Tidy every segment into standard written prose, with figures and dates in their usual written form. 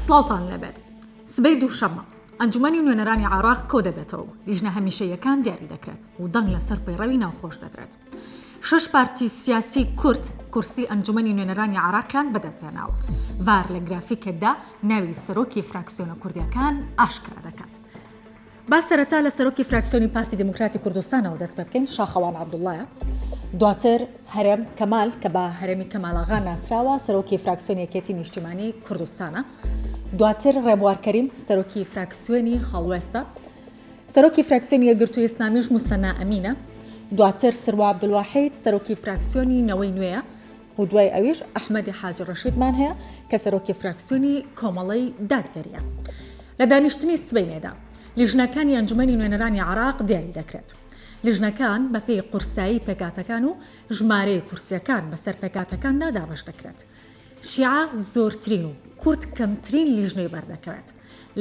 سڵاوتان لێبێت. سبەی دووشەممە، ئەنجومەنی نوێنەرانی عێراق کۆدەبێتەوە و لیژنە هەمیشەییەکان دیاری دەکرێت و دەنگ لەسەر پەیڕەوی ناوخۆش دەدرێت. شەش پارتی سیاسی کورد کورسی ئەنجومەنی نوێنەرانی عێراقیان بەدەستهێناوە. ڤار لە گرافیکێکدا ناوی سەرۆکی فراکسیۆنە کوردییەکان ئاشکرا دەکات. با سەرەتا لە سەرۆکی فراکسیۆنی پارتی دیموکراتی کوردستانەوە دەست پێ بکەین، شاخەوان عەبدوڵڵایە. دواتر هەرێم کەمال کە بە هەرێمی کەمالاغا ناسراوە، سەرۆکی فراکسیۆنی یەکێتی نیشتیمانی کوردستانە. دواتر ڕێبوار کەریم سەرۆکی فراکسیۆنی هەڵوێستە. سەرۆکی فراکسیۆنی یەکگرتووی ئیسلامیش موسەنا ئەمینە. دواتر سروا عەبدولواحید سەرۆکی فراکسیۆنی نەوەی نوێیە. و دوای ئەویش ئەحمەدی حاجی ڕەشیدمان هەیە کە سەرۆکی فراکسیۆنی کۆمەڵەی دادگەرییە. لە دانیشتنی سبەینێدا لیژنەکانی ئەنجومەنی نوێنەرانی عێراق دیاری دەکرێت. لیژنەکان بەپێی قورسایی پێکهاتەکان و ژمارەی کورسییەکان بەسەر پێکهاتەکاندا دابەش دەکرێت. شیعە زۆرترین و کورد کەمترین لیژنەی بەردەکەوێت.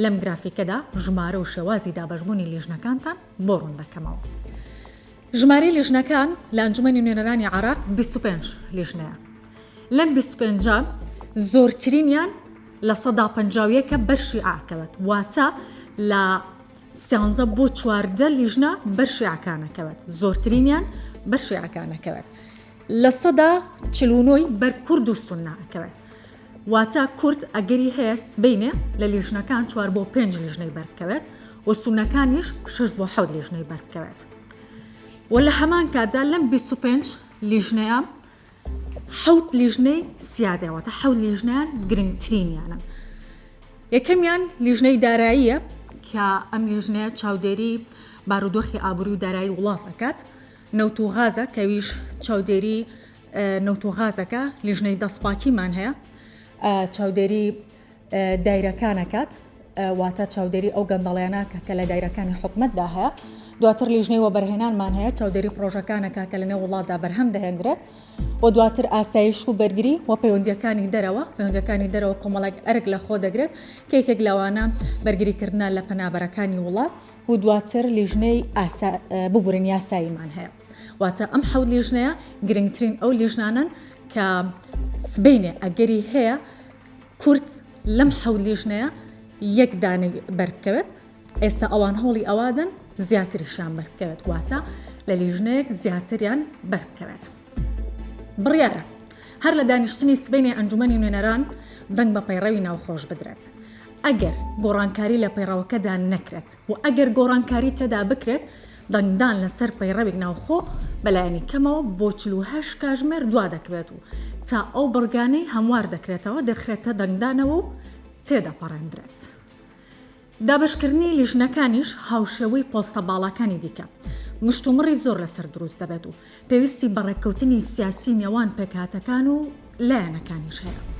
لەم گرافیکەدا ژمارە و شێوازی دابەشبوونی لیژنەکانتان بۆ ڕوون دەکەمەوە. ژمارەی لیژنەکان لە ئەنجومەنی نوێنەرانی عێراق 25 لیژنەیە. لەم 25 زۆرترینیان 51% ە بەر شیعە ئەکەوێت، واتە لە سیانزە بۆ 14 لیژنە بەر شیعەکان ئەکەوێت، زۆرترینیان بەر شیعەکان ئەکەوێت. 49% ی بەر کورد و سوننە ئەکەوێت. واتە کورد ئەگەری هەیە سبەینێ لە لیژنەکان چوار بۆ پێنج لیژنەی بەربکەوێت و سوننەکانیش شەش بۆ حەوت لیژنەی بەربکەوێت و لە هەمان کاتدا لەم 25 لیژنەیە حەوت لیژنەی سیادە واتە حەوت لیژنەیان گرنگترینیانن. یەکەمیان لیژنەی داراییە کە ئەم لیژنەیە چاودێری بارودۆخی ئابووری و دارایی وڵات ئەکات نەوت و غازە کەویش چاودێری نەوت و غازەکە، لیژنەی دەستپاکیمان هەیە چاودێری دایرەکان ئەکات واتە چاودێری ئەو گەندەڵیانە کە کە لە دایرەکانی حکومەتدا هەیە دواتر لیژنەی وەبەرهێنانمان هەیە چاودێری پرۆژەکانەکە کە لەنێو وڵاتدا بەرهەم دەهێندرێت و دواتر ئاسایش و بەرگری و پەیوەندیەکانی دەرەوە پەیوەندەکانی دەرەوە کۆمەڵێک ئەرک لە خۆ دەگرێت کە یەکێک لەوانە بەرگریکردە لە پەنابەرەکانی وڵات و دواتر لیژنەی ئاسا ببورن یاساییمان هەیە. واتە ئەم حەوت لیژنەیە گرنگترین ئەو لیژنانەن کە سبەینێ ئەگەری هەیە کورد لەم حەوت لیژنەیە یەک دانەی بەربکەوێت ئێستا ئەوان هەوڵی ئەوادەن زیاتریشیان بەربکەوێت واتە لە لیژنەیەک زیاتریان بەربکەوێت. بڕیارە هەر لە دانیشتنی سبەینێ ئەنجومەنی نوێنەران دەنگ بە پەیڕەوی ناوخۆش بدرێت. ئەگەر گۆڕانکاری لە پەیڕەوەکەدا نەکرێت و ئەگەر گۆڕانکاری تێدا بکرێت، دەنگدان لەسەر پەیڕەوی ناوخۆ بەلایەنی کەمەوە بۆ 48 کاژمێر دوا دەکەوێت و تا ئەو بڕگانەی هەموار دەکرێتەوە دەخرێتە دەنگدانەوە و تێدەپەڕێندرێت. دابەشکردنی لیژنەکانیش هاوشێوەی پۆستە باڵاکانی دیکە، مشتومڕی زۆر لەسەر دروست دەبێت و پێویستی بە ڕێککەوتنی سیاسی نێوان پێکهاتەکان و لایەنەکانیش هەیە.